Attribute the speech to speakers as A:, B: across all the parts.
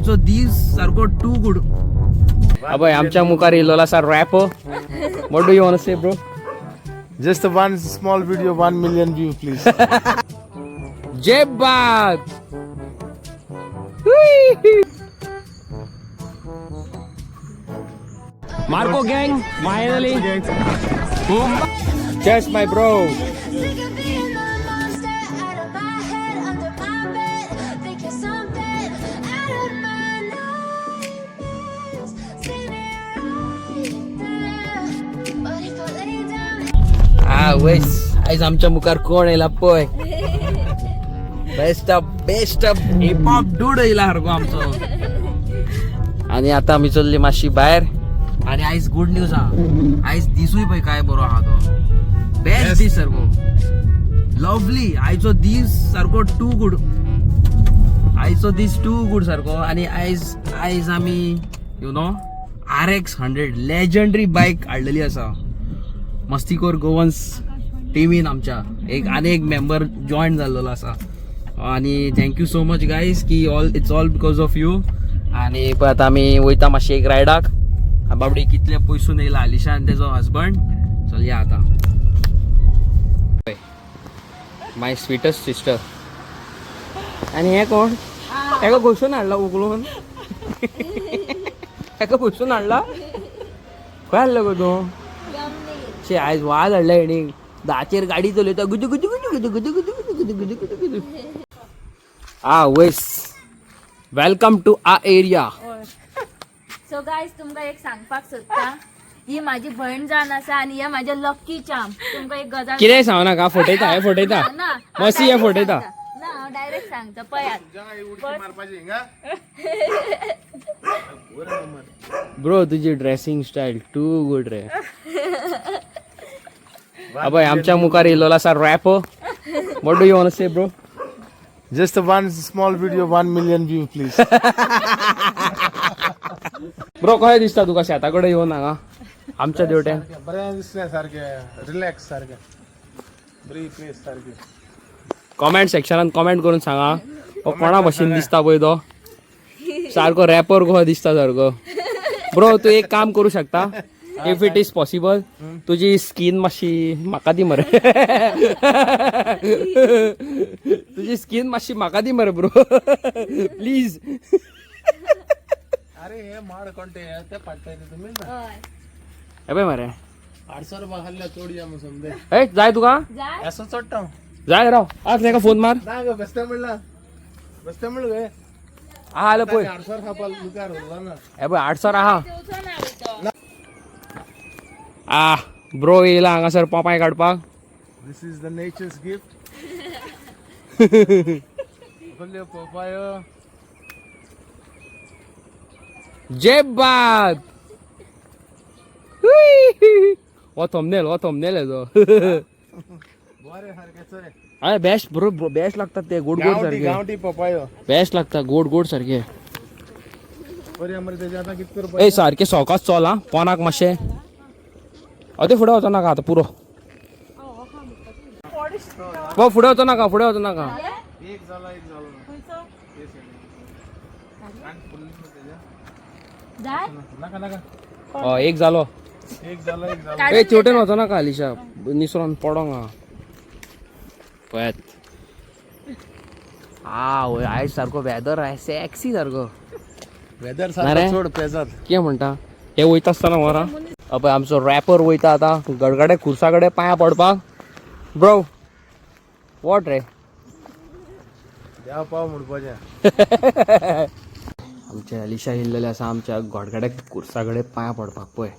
A: आयचो दीस सारको टू गुड. अबय आमच्या मुखार येयल्लो आसा rap. What do you want say, bro?
B: Just one small video, 1 million view, please.
A: जेबात. Marco gang, finally. Cheers, my bro.
C: Sick of being the monster out of my head, under my bed. Think you're something out of my nightmares. Seen it right there. But if I lay down.
A: हा वेस, आयज आमच्या मुखार कोण येयला पळय. Best of best of hip hop dude येयला सारको आमचो. आणि आता आमी चल्ली मातशी भायर. आणि आयज गुड न्यूज आहा, आयज दिसूय पळय काय बरो आहा तो. बेस्ट दीस सारको, लवली. आयचो दीस सारको टू गुड, आयचो दीस टू गुड सारको. आणि आयज आयज आमी RX 100 legendary बायक हाडलेली आसा. मस्तीखोर गोवन्स टिमीन आमच्या एक आनी एक मेंबर जॉईन जाल्लेलो आसा. आणि thank you so much guys की all it's all because of you. आणि पळय आतां आमी वयता मातशे एक रायडाक. बाबडी कितले पयसून येयला, आलिशा आनी तेजो हजबंड. चल या आतां. माय स्वीटस्ट सिस्टर. आनी हें कोण? हेका घोसून हाडला उगलून, हेका घोसून हाडला. खंय हाडलो गो तूं? शे, आयज वाज हाडला हेणी. 10चेर गाडी चलयता, गुदू गुदू गुदू गुदू गुदू गुदू गुदू गुदू गुदू गुदू. आ वेस, welcome to a area.
D: So guys, तुमकां एक सांगपाक सोदता, ही माझी भयण जावन आसा आनी हे माझे लक्की चार्म. तुमकां एक गजाल
A: कितें सांगू नाका, फटयता हे, फटयता.
D: ना.
A: मसी हे फटयता.
D: ना, हांव डायरेक्ट सांगता, पळयात.
A: ब्रो, तुझी ड्रेसिंग स्टाईल टू गुड रे. अबय आमच्या मुखार येयल्लो आसा rap. What do you want say, bro?
B: Just one small video, 1 million view, please.
A: Bro, कशें दिसता तुका शेता कडेन येवन हांगा आमच्या देवट्यान?
B: बरें दिसलें सारकें, रिलॅक्स सारकें, बरी प्लेस सारकी.
A: कॉमेंट सेक्शनान कॉमेंट करून सांगा, हो कोणा भशेन दिसता पळय तो. सारको रॅपर कसो दिसता सारको. ब्रो, तूं एक काम करूं शकता, if it is possible, तुजी स्कीन मातशी म्हाका दी मरे. तुजी स्कीन मातशी म्हाका दी मरे ब्रो, प्लीज.
B: अरे हे माड कोणते ते पाडताय तुम्ही?
D: हय.
A: हे पळय मरे.
B: 800 रुपया खाल्ल्या चोडया मग समजे.
A: ए, जाय तुका?
D: जाय.
B: असो चोडटा.
A: जाय, राव, आज ताका फोन मार.
B: ना गो, बेस्ते म्हणला, बेस्ते म्हणलं गे.
A: हा आलं पळय.
B: 800 खापाल मुखार उरला ना.
A: हे पळय, 800 आहा.
D: येवचो ना तो.
A: आ ब्रो येयला हांगासर पोपाय काडपाक.
B: This is the nature's gift. कसल्यो पोपायो.
A: जेबात. हो थंबनेल, हो थंबनेल हेजो.
B: बरे सारखे चोय.
A: अरे बेस्ट ब्रो, बेस्ट लागतात ते, गोड गोड
B: गावठी
A: सारखे.
B: गावठी पोपायो.
A: बेस्ट लागता, गोड गोड सारखे.
B: बरी आमरे तेजे आतां कितके रुपया?
A: ए, सारखे सवकास चल आं, पोनाक मातशें अते फुडें वचो नाका आतां, पुरो. हो, फुडें वचो नाका, फुडें वचो नाका.
B: एक जाला, एक जालो ना. ते सायडीन. आनी फुल्ल तेजे.
D: जाय.
B: नाका नाका.
A: हय, एक जालो.
B: एक जालो, एक जालो.
A: ए, तेवटेन वचो नाका अलिशा, निसरोन पडोंक आहा. पळयात. आ वय, आयज सारको वेदर आहा सेक्सी सारको.
B: वेदर
A: ना रे?
B: सारको चड पेजात.
A: कितें म्हणटा, हे वयता आसतना वरा पळय आमचो रॅपर वयता आतां गडगडे खुर्सा कडेन पांयां पडपाक. ब्रो, what रे?
B: देवा पाव म्हणपाचें.
A: आमचे अलिशा येयल्लेले आसा आमच्या गडगडे खुर्सा कडेन पांयां पडपाक पळय.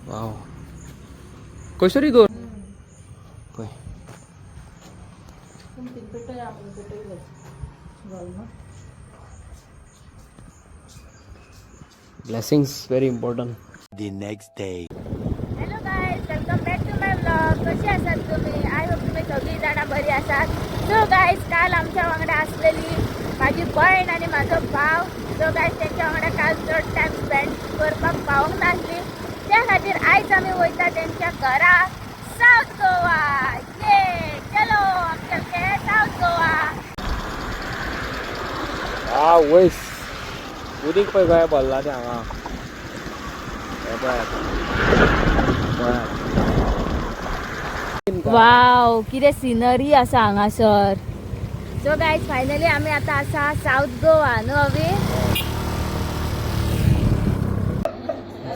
A: वाव, खंयसरी दवर पळय. Blessings very important.
E: The next day.
D: Hello guys, welcome back to my vlog. कशी आसात. सो गायज, काल आमच्या वांगडा आसलेली माझी भयण आनी म्हाजो भाव. सो गायज, तेंच्या वांगडा काल चड टायम स्पेंड करपाक पावूंक नासली, त्या खातीर आयज आमी वयता तेंच्या घरा, सावथ गोवा. ये चलो, आमच्या सावथ गोवा.
A: हा वयस, उदीक पळय कशें भरला तें हांगा. हें पळयात, पळयात.
D: वाव, कितें सिनरी आसा हांगासर. सो गायज, फायनली आमी आतां आसा सावथ गोवा, न्हू अवी?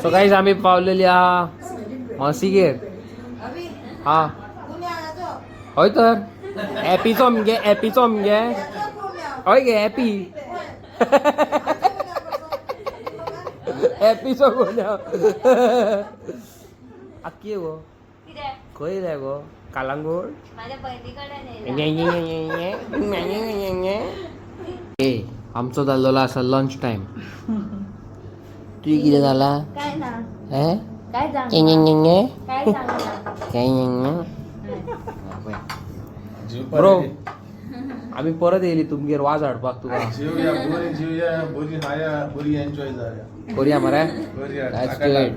A: सो गाईज, आमी पावलेली आहा मावशीगेर. हा, हय तर एपीचो मगे, एपीचो मगे. हय गे, एपी एपीचो कोण आक्की गो?
D: कितें?
A: खंय येयल्या गो? कालांगूट?
D: माझ्या बहिणी कडेन.
A: ए, आमचो जाल्लो आसा लंच टायम. तुवें कितें जाला?
D: काय ना.
A: हे.
D: काय सांग, काय सांगना.
A: ब्रो, आमी परत येयली तुमगेर वाज हाडपाक तुका.
B: जेवया बरी, जेवया बरी, खाया बरी, एन्जॉय जाया.
A: करूया मरे.
B: बरी.
A: That's great.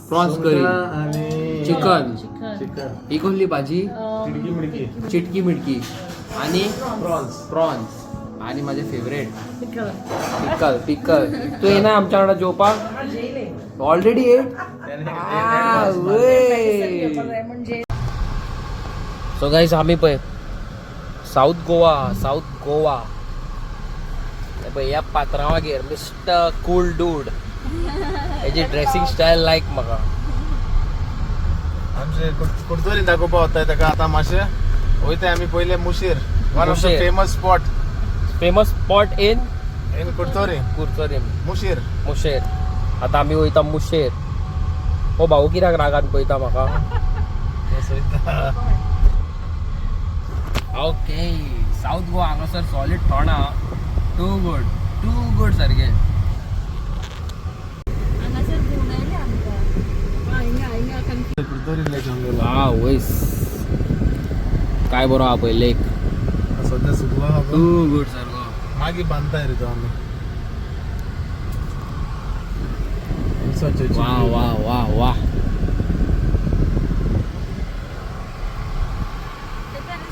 A: Prawns curry.
B: आणि
A: चिकन.
B: चिकन.
A: ही कसली भाजी?
B: चिडकी मिडकी.
A: चिटकी मिटकी आणि
B: प्रॉन्स.
A: प्रॉन्स आणि माझे फेवरेट पिकल. पिकल तू येना आमच्या वांगडा जेवपाक? Already eight. So guys, आमी पळय साऊथ गोवा, साऊथ गोवा. हे पळय, ह्या पात्रांवागेर मिस्टर कूल डूड. हेजी ड्रेसिंग स्टायल लायक म्हाका.
B: आमचे कुडतरी दाखोवपा वताय ताका. आतां मातशें वयताय आमी पयले Musheer, one of the
A: Musher.
B: Famous spot.
A: Famous spot in
B: in Curtorim.
A: Curtorim.
B: Musher.
A: Musher. आतां आमी वयता मुशेर. हो भाऊ कित्याक रागान पळयता म्हाका? ओके, साऊथ गोवा हांगासर सॉलीड थोंड आहा. टू गुड, टू गुड सारकें.
D: हांगासर घुंवडायले आमकां.
B: कुडतोरींतलें जंगल.
A: वा वयस, काय बरो आहा पळय लेक.
B: सध्या सुकलो ना तो.
A: टू गुड सारको.
B: मागीर बांदताय रे तो आमी.
A: वा वा वा वा.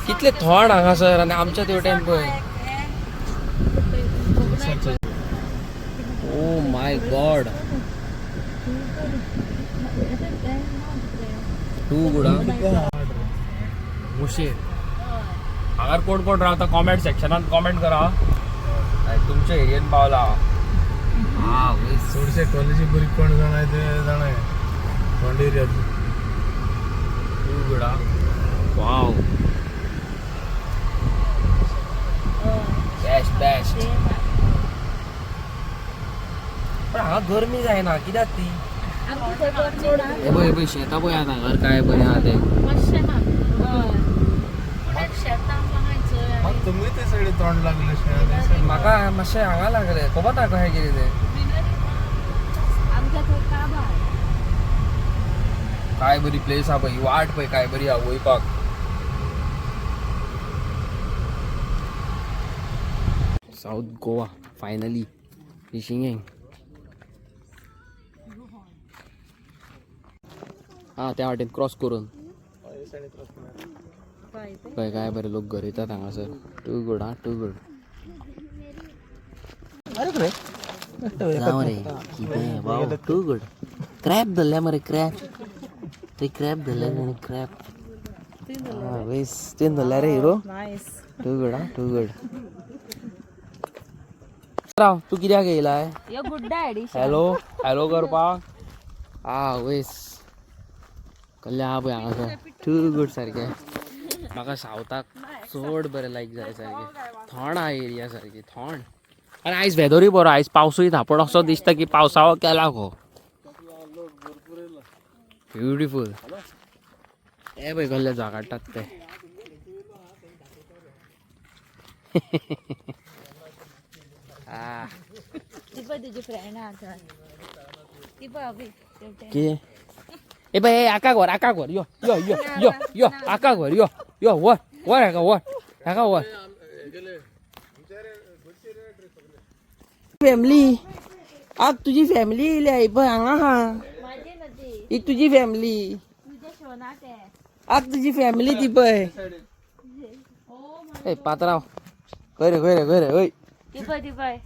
A: कितले थोंड हांगासर आनी आमच्या तेवटेन पळय. ओ my God, too good. Musher हांगार कोण कोण रावता, कॉमेंट सेक्शनान कॉमेंट करा. आनी तुमच्या एरियन पावला हा वयस.
B: चडशे कॉलेजी बरी कोण जाणाय ते जाणाय फोंड एरियातली.
A: टू गुड हा. वाव, बेस्ट बेस्ट. पण हांगा गरमी जायना कित्याक ती?
D: आमकां थंय गरमी ना.
A: हे पळय, हे पळय, शेतां पळय आतां हांगार काय बरें आहा तें.
D: मातशें ना, हय, पूण शेतां हांगायचो.
B: मग तुमगे ते सायडी तोंड लागले.
A: म्हाका मातशें हांगा लागलें, खबर ना कशें कितें तें.
D: आमच्या थंय काबार.
A: काय बरी प्लेस आहा पळय. ही वाट पळय काय बरी आहा वयपाक. South Goa finally fishing. हा, त्या वाटेन क्रॉस करून पळय काय बरे लोक गरयतात हांगासर. टू गुड हा, टू गुड. जावं रे, कितें वाव, टू गुड. क्रॅब धरल्या मरे, क्रॅब. थंय क्रॅब धरल्या ताणें, क्रॅब. वेस, तुवें धरल्या रे हिरो? टू गुड हा, टू गुड. राव, तूं कित्याक येयलाय?
D: यो गुड्डा एडिशन.
A: हॅलो हॅलो करपाक. आ वयस, कसलें आहा पळय हांगासर. टू गुड सारकें. म्हाका सावथाक चड बरें लायक जाय सारकें. थंड आहा एरिया सारकी, थंड. आनी आयज वेदरूय बरो, आयज पावसूय ना, पूण असो दिसता की पावसा केला गो. ब्युटिफूल. हे पळय कसले झगडटात ते. आ.
D: ती पळय, तुजी फ्रेंड आहा थंय, ती पळय अभि तेवटेन.
A: कितें? ए बाय आकाक व्हर, आकाक व्हर, यो यो यो यो यो, आकाक व्हर, यो यो, व्हर व्हर हाका, व्हर हाका व्हर. फॅमिली आग, तुजी फॅमिली येयल्या ही पळय हांगा आहा.
D: माझी नदी.
A: ही तुजी फॅमिली.
D: तुझ्या शोनात आहे.
A: आग, तुजी फॅमिली ती पळय. ए पात्राव, खंय रे, खंय रे, खंय रे? हय.
D: ती पळय, ती पळय.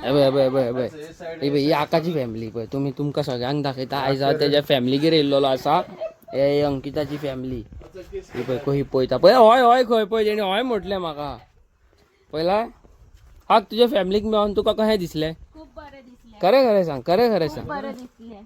A: अबे अबे अबे अबे, ही पळय, ही आकाची फॅमिली पळय. तुमी तुमकां सगळ्यांक दाखयता. आयज हांव तेज्या फॅमिलीगेर येयल्लेलो आसा. हे अंकिताची फॅमिली ही पळय, खंय पळयता पळय. हय हय, खंय पळय तेणी हय म्हटलें म्हाका. पळयला आग, तुज्या फॅमिलीक मेळोन तुका कशें दिसलें?
D: खूप बरं दिसले.
A: खरें खरें सांग, खरें खरें सांग.
D: बरं दिसले.